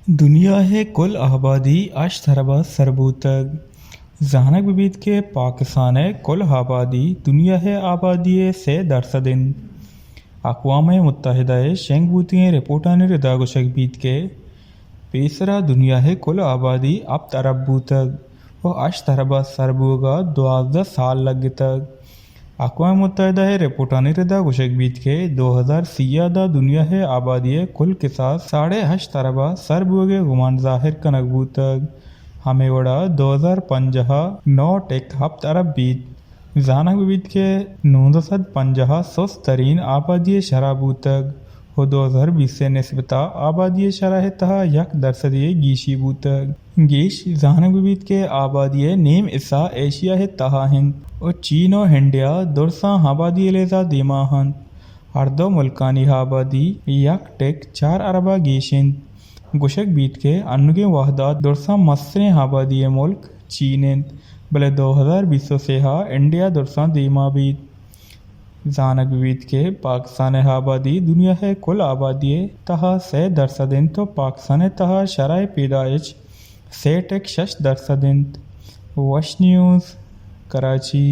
دنیا ءِ کل آبادی ہشت ارب ءَ سر بوتگ۔ زانگ بہ بیت کہ پاکستان ءِ کل آبادی دنیا ءِ آبادی ءِ سے درسد انت۔ اقوام متحدہ ءِ شنگ بوتگیں رپورٹانی ردا گوشگ بیت کہ پیسرا دنیا ءِ کل آبادی ہپت ارب بوتگ ءُ ہشت ارب ءَ سر بوگ ءَ دوازدہ سال لگتگ۔ اقوام متحدہ ءِ رپورٹانی ردا گوشگ بیت کہ دو ہزار سی ءَ داں دنیا ءِ آبادی ءِ کل کساس ساڑھے ہشت ارب ءَ سر بوگ ءِ گمان ظاہر کنگ بوتگ۔ ہمے وڑا دو ہزار پنجاہ ءَ نو ٹک ہپت ارب بیت۔ زانگ بہ بیت کہ نوزدہ سد پنجاہ ءَ سست ترین آبادی ءِ شرح بوتگ ءُ دو ہزار بیست ءِ نسبت ءَ آبادی ءِ شرح ءِ تہا یک درسدے ءِ گیشی بوتگ۔ گیش زانگ بہ بیت کہ آبادی ءِ نیم حصہ ایشیا ءِ تہا انت ءُ چین ءُ انڈیا درساں آبادی ءِ لحاظ ءَ دیما انت۔ ہر دو ملکانی آبادی یک ٹک چار ارب ءَ گیش انت۔ گوشگ بیت کہ انوگیں وہد ءَ درساں مستریں آبادی ءِ ملک چین انت، بلے دو ہزار بیست ءُ سے ءَ انڈیا درساں دیما بیت۔ زانگ بہ بیت کہ پاکستان ءِ آبادی دنیا ءِ کل آبادی ءِ تہا سے درسد انت ءُ پاکستان ءِ تہا شرح پیدائش سے ٹک شش درسد انت۔ وش نیوز، کراچی۔